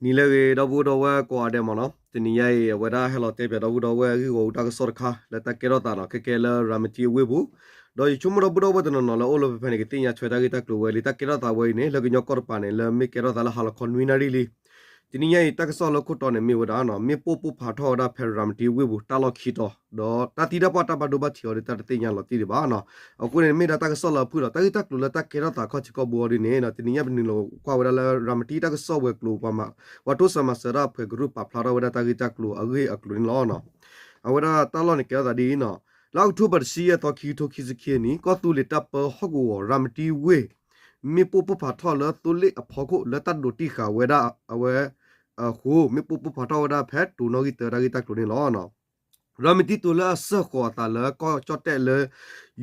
နံၤလၢအဂ့ၤ ဒီပုၢ်ဒီဝဲၢ်ကိးဂၤဒဲးမ့ၢ်နီၤ, တနံၤညါအံၤ အဝဲဒၣ်ဟဲလီၤတဲပၠးဒီပုၢ်ဒီဝဲၢ်ဂ့ၢ်ဂီၤအူတၢ်ကစီၣ်တခါ လၢတၢ်ကဲထီၣ်သးနီၤ ခဲကဲလၢရၤမတံအဝ့ၢ်ပူၤ, ဒီးယဆိကမိၣ်ဒီပုၢ်ဒီဝဲၢ်တနီၤနီၤလၢအိၣ်လၢဖဲဖဲန့ၣ် ကသ့ၣ်ညါထွဲတၢ်ဂ့ၢ်တၢ်ကျိၤဝဲလံ တၢ်ကဲထီၣ်သးဝဲအံၤန့ၣ် လၢကညီကီၢ်တပၤန့ၣ် လၢမ့ၢ်ကဲထီၣ်သးလၢဟါလီၤခီနွံနၣ်ရံၣ်လံ. တနံၤညါအံၤ တၢ်ကစီၣ်လၢခိၣ်တီန့ၣ်မ့ၢ်ဝဲဒၣ်နီၤ မ့ၣ်ပိၢ်ပိၢ်ဖးထီၣ်ဝဲဒၣ်ဖဲရၤမတံဝ့ၢ်ပူၤ တၢ်လီၢ်ခံတီၤ, ဒီးတၢ်သံတၢ်ပှၢ်တၢ်ဘၣ်ဒိဘၣ်ထံးအီၤဒီး တၢ်တသ့ၣ်ညါလီၤတံၢ်ဒံးဘၣ်နီၤ. အဃိန့ၣ် မ့ၢ်ဒၣ်တၢ်ကစီၣ်လၢအဖုၣ်လီၤ တၢ်ဂ့ၢ်တၢ်ကျိၤလၢတၢ်ကဲထီၣ်သးခီၣ်ထံးခီၣ်ဘိအီၤဒ်န့ၣ် တနံၤညါပနုာ်လီၤကွၢ်ဝဲဒၣ်လၢ ရၤမတံတၢ်ကစီၣ်ဝဲၤကျိၤ ပှၤတိစၢၤမၤစၢၤတၢ်ဖှဲးကရူၢ်ပာ်ဖျါထီၣ်ဝဲဒၣ်တၢ်ဂ့ၢ်တၢ်ကျိၤအဂ့ၢ်အကျိၤန့ၣ်လီၤ. အဝဲဒၣ်တၢ်လီၢ်န့ၣ်ကဲထီၣ်သးဒ်အံၤနီၤ, လၢအီးကထိဘၢၣ်တဆံယဲၢ်သီ ခံကထိခံဆံခံနံၣ် ကီၢ်သူလ့ၤတၢ်ပၢဟီၣ်ကဝီၤ ရၤမတံဝ့ၢ် မ့ၣ်ပိၢ်ပိၢ်ဖးထီၣ်လၢသိလ့ၣ်အဖီခိၣ် လၢတၢ်ဒိးတံၢ်ဃာ်ဝဲဒၣ်အဝဲအဃိ မ့ၣ်ပိၢ်ပိၢ်ဖးထီၣ်ဝဲဒၣ်ဖဲတိၤနီၣ်ဂံၢ်တၢတၢ်ဂ့ၢ်တၢ်ကျိၤန့ၣ်လီၤ. ရၤမတံတိၤလၢအစၢဃီၤအသးလၢကီၢ်ကၠီၣ်တဲၣ်လၢ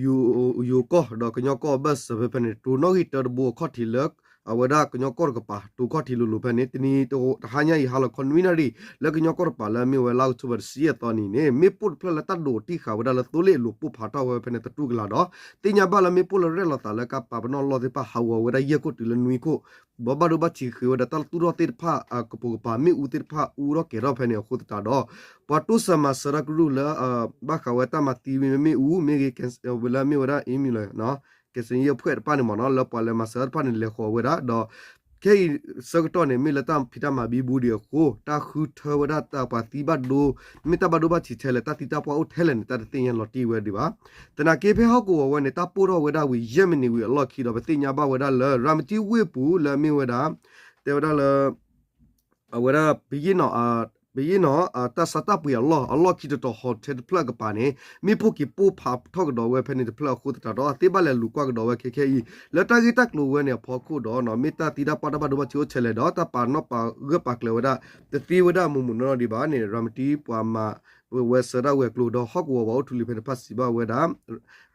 ယိၤကီၢ် ဒီးကညီကီၢ်အဘၢၣ်စၢၤဖဲဖဲန့ၣ် တိၤနီၣ်ဂံၢ်တၢတဘိအခီၣ်ထံးလၢ အဝဲဒၣ်ကညီကီၢ်တကပၤ တိၤခီၣ်ထံးလိၤလိၤဖဲန့ၣ် တနံၤတဟါညါအံၤ ဟါလီၤခီနွံနၣ်ရံၣ် လၢကညီကီၢ်တကပၤလၢအမ့ၢ်ဝဲလါအီးကထိဘၢၣ်တဆံယဲၢ်သီနံၤန့ၣ် မ့ၣ်ပိၢ်တဖျၢၣ်လၢတၢ်ဒိးတံၢ်ဃာ်ဝဲဒၣ်လၢသိလ့ၣ်အလိၤပိၢ်ဖးထီၣ်ဝဲဖဲန့ၣ် သတူၢ်ကလာ်ဒီး သ့ၣ်ညါဘၣ်လၢမ့ၣ်ပိၢ်လၢရဲၣ်လီၤသးလၢကပာ်ပနီၣ်လီၢ်သ့ၣ်တဖၣ် ဟးဂီၤဝဲဒၣ်ယဲၢ်ခိၣ်တုၤလၢနွံခိၣ် ဘီဘၣ်ဒိဘၣ်ထံးဃ့ဝဲဒီးတၢ်သူၣ်ထီၣ်သ့ၣ်တဖၣ် အကပိာ်ကပၤ မ့ၣ်အူသ့ၣ်တဖၣ်အူထီၣ်ကဲၤထီၣ်ဖဲန့ၣ်အဃိသတးဒီး ပှၤတိစၢၤမၤစၢၤတၢ်ကရူၢ်လၢ ဘၣ်ဃးဝဲတၢ်မၤသံမ့ၣ်အူမ့ၢ်ဂ့ၤ လၢအမ့ၢ်ဝဲဒၣ် အမံၤလၢ ကယ်ဆယ်ရေးအဖွဲ့တဖၣ်န့ၣ်မ့ၢ်နီၤ လၢပှၤလဲၤမၤစၢၤတၢ်တဖၣ်န့ၣ် လဲၤဃီၤဝဲဒၣ်ဒီး ခဲအံၤဆၢကတီၢ်န့ၣ် မ့ၢ်လၢတၢ်ဖံးတၢ်မၤဘံဘူဒံးအဃိ တၢ်ဃုထၢဝဲဒၣ်တၢ်ပှၤသံဘၣ်ဒိ မ့ၢ်တၢ်ဘၣ်ဒိဘၣ်ထံးထဲလဲၣ် တၢ်သံတၢ်ပှၢ်အိၣ်ထဲလဲၣ်န့ၣ် တၢ်တသ့ၣ်ညါလီၤတံၢ်ဝဲဒံးဘၣ်. သနာ်က့ဖဲဟီၣ်ကဝီၤဝဲန့ၣ် တၢ်ပိၢ်ထီၣ်ဝဲဒၣ်ဝံၤ ယဲၢ်မံးနံးဝံၤအလီၢ်ခံဒီး ပသ့ၣ်ညါဘၣ်ဝဲဒၣ်လၢ ရၤမတံဝ့ၢ်ပူၤလၢအမ့ၢ်ဝဲဒၣ် တဲဝဲဒၣ်လၢ အဝဲဒၣ် ပယ့ၣ်နီၣ် ပယ့ၣ်နီၣ် တၢ်ဆါတၢ်ပှ့ၤအလီၢ် အလီၢ်ခံတတီၤ ဟီၣ်ထဲတဖျၢၣ်အကပၤန့ၣ် မ့ၣ်ပိၢ်က့ၤပိၢ်ဖးထီၣ်ကဒီးဝဲဖဲန့ၣ်တဖျၢၣ်အဃိသတးဒီး အသ့ၣ်ဘၣ်လဲၤလူၤကွၢ်ကဒီးဝဲခဲခဲအံၤ လၢတၢ်ဂ့ၢ်တၢ်ကျိၤဝဲန့ၣ်အဖီခိၣ်ဒီး မ့ၢ်တၢ်သံတၢ်ပှၢ်တၢ်ဘၣ်ဒိဘၣ်ထံးအိၣ်ထဲလဲၣ်ဒီး တၢ်ပာ်နီၣ်ပာ်ဂၢၢ်ပာ်ကျၢၤဝဲဒၣ် တသ့ဝဲဒၣ်မုာ်မုာ်နီၢ်နီၢ်ဒံးဘၣ်န့ၣ် ရၤမတံပှၤမၤဝဲစၢၤဒၣ်ဝဲၤကျိၤဒီး ဟီၣ်ကဝီၤပှၤအိၣ်ထူလံၤဖဲန့ၣ်တဖၣ်စံးဘၣ်ဝဲဒၣ်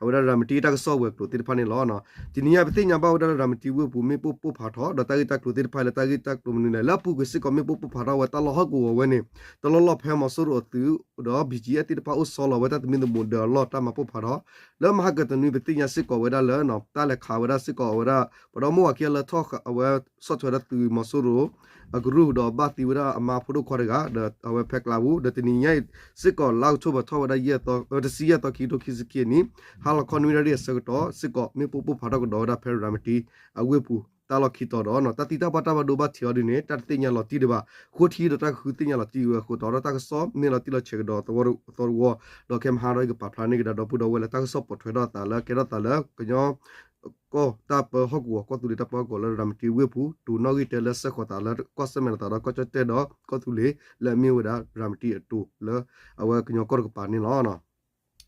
အဝဲဒၣ်ရၤမတံတၢ်ကစီၣ်ဝဲၤကျိၤသ့ၣ်တဖၣ်န့ၣ်လီၤ. တနံၤညါပသ့ၣ်ညါဘၣ်ဝဲဒၣ်လၢရၤမတံဝ့ၢ်ပူၤ မ့ၣ်ပိၢ်ပိၢ်ဖးထီၣ် ဒီးတၢ်ဂ့ၢ်တၢ်ကျိၤသ့ၣ်တဖၣ်လၢတၢ်ဂ့ၢ်တၢ်ကျိၤမနုၤလဲၣ် လၢအပူၤကွံာ်စ့ၢ်ကီး မ့ၣ်ပိၢ်ပိၢ်ဖးထီၣ်ဝဲတၢ်လီၢ်ဟီၣ်ကဝီၤဝဲန့ၣ် တလီၢ်လီၢ်ဖဲမီၤစိရိၤအသုး ဒီး ဘံၣ်ကၠံၣ်အဲၣ် သ့ၣ်တဖၣ်အိၣ်ဆီလီၤဝဲတၢ်သမံသမိးဒီးအလီၢ်တၢ်မၤပိၢ်ဖးထီၣ် လၢမဟါကတနွံပသ့ၣ်ညါစ့ၢ်ကီးဝဲဒၣ်လၢ တၢ်လဲၤခးဝဲဒၣ်စ့ၢ်ကီးအဝဲဒၣ် ပှၤဒီမါဝၤခံဂၤလၢထီၣ်အဝဲဆီၣ်ထွဲဒီးသုးမီၤစိရိၤ အကရူၢ်ဒီးဘၣ်သံဝဲဒၣ်အမါဖိဒိၣ်ခွါတဂၤ ဒီးအဝဲဖဲကျါပူၤ ဒီးတနံၤညါအံၤ စ့ၢ်ကီးလါအီးကထိဘၢၣ်ထီၣ်ဝဲဒၣ်ယဲၢ်သီ တဆံယဲၢ်သီ ခံကထိခံဆံခံနံၣ် ဟါလီၤခီနွံနၣ်ရံၣ်အဆၢကတီၢ် စ့ၢ်ကီးမ့ၣ်ပိၢ်ပိၢ်ဖးထီၣ်ကဒီးဝဲဒၣ်ဖဲရၤမတံအဝ့ၢ်ပူၤ တၢ်လီၢ်ခံတီၤဒီး တၢ်သံတၢ်ပှၢ်တၢ်ဘၣ်ဒိဘၣ်ထံးအီၤဒ်န့ၣ် တၢ်တသ့ၣ်ညါလီၤတံၢ်ဒံးဘၣ် ဃိထံဒီးတၢ်ကဃုသ့ၣ်ညါလီၤတံၢ်ဝဲအဃိသတးဒီး တၢ်ကစီၣ်မ့ၢ်လီၤတံၢ်လီၤဆဲးကဒီးသဝီတဝီ ဒီးခဲမဟါဒီးယကပာ်ဖျါန့ၢ်ကဒါဒီပုၢ်ဒီဝဲၢ်လၢတၢ်ကစီၣ်ပိာ်ထွဲထီၣ်အသးလၢကဲထီၣ်သးလၢကညီ ကီၢ်တၢ်ပၢဟီၣ်ကဝီၤ ကီၢ်သူလ့ၤတၢ်ပၢဟီၣ်ကဝီၤလၢရၤမတံဝ့ၢ်ပူၤ တိၤနီၣ်ဂံၢ်တၢလၢစၢဃီၤသးလၢကီၢ်စဲၣ်မဲာ်နသးဒီးကီၢ်ကၠီၣ်တဲၣ်ဒီးကီၢ်သူလ့ၤ လၢအမ့ၢ်ဝဲဒၣ်ရၤမတံအတိၤလၢ အဝဲကညီကီၢ်တကပၤန့ၣ်လီၤ.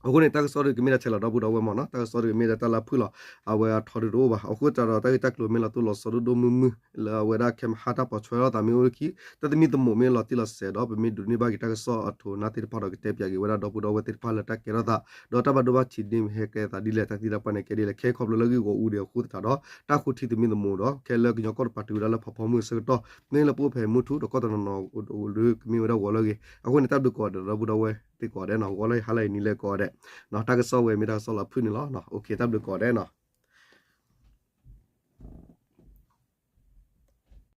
အဃိန့ၣ် တၢ်ကစီၣ်ဒုးကမ့ၢ်ဒၣ်ထဲလီၤဒီပုၢ်ဒီဝဲၢ်မ့ၢ်နီၤ တၢ်ကစီၣ်ဒုးကမ့ၢ်ဒၣ်တၢ်လၢဖုၣ်လီၤ အဝဲအထီဒုးတအိၣ်ဘၣ် အဃိသတးဒီးတၢ်ဂ့ၢ်တၢ်ကျိၤမ့ၢ်လီၤတိၢ်လီၤဆီဒိၣ်ဒိၣ်မုၢ်မုၢ် လၢအဝဲဒၣ်ခဲမဟါတၢ်ပိာ်ထွဲထီၣ်သးမ့ၢ်အိၣ်လၢခံ တၢ်သမံသမိးမ့ၢ်လီၤတံၢ်လီၤဆဲးဒီး ပမ့ၢ်ဒုးန့ၢ်ဘၣ်က့ၤတၢ်ကစီၣ်အထိးနၢ်သ့ၣ်တဖၣ်ဒီး ကတဲပၠးက့ၤဝဲဒၣ်ဒီပုၢ်ဒီဝဲၢ်သ့ၣ်တဖၣ်လၢတၢ်ကဲထီၣ်သး ဒီးတၢ်ဘၣ်ဒိဘၣ်ထံးန့ၣ်ဟဲကဲသးဒ်လဲၣ် တၢ်သံတၢ်ပှၢ်န့ၣ်ကဲဒ်လဲၣ် ခဲခီဖျိလၢဂ့ၢ်ဂီၤအူဒံးအဃိသတးဒီး တၢ်ဃိထံသမံသမိးဒီး ခဲလၢကညီကီၢ်တကပၤတုၤဝဲဒၣ်လၢဖးဖီမုၢ်အဆၢကတီၢ် မ့ၢ်လၢပအိၣ်ဖဲမုၢ်ထူၣ်ဒီးကီၢ်တနီၤနီၤဒုးကမ့ၢ်ဝဲဒၣ်ဂီၤလၢအဂ့ၤ အဃိန့ၣ် တၢ်ဘျုးကိးဂၤဒဲးဒီပုၢ်ဒီဝဲၢ်သ့ၣ်ကိးဂၤဒဲးနီၤ ဂီၤလၢဟါလၢအံၤနံၤလၢကိးဂၤဒဲး တၢ်ကစီၣ်ဝဲမ့ၢ်တၢ်ကစီၣ်လၢဖုၣ်န့ၣ်လီၤ တၢ်ဘျုးကိးဂၤဒဲးနီၤ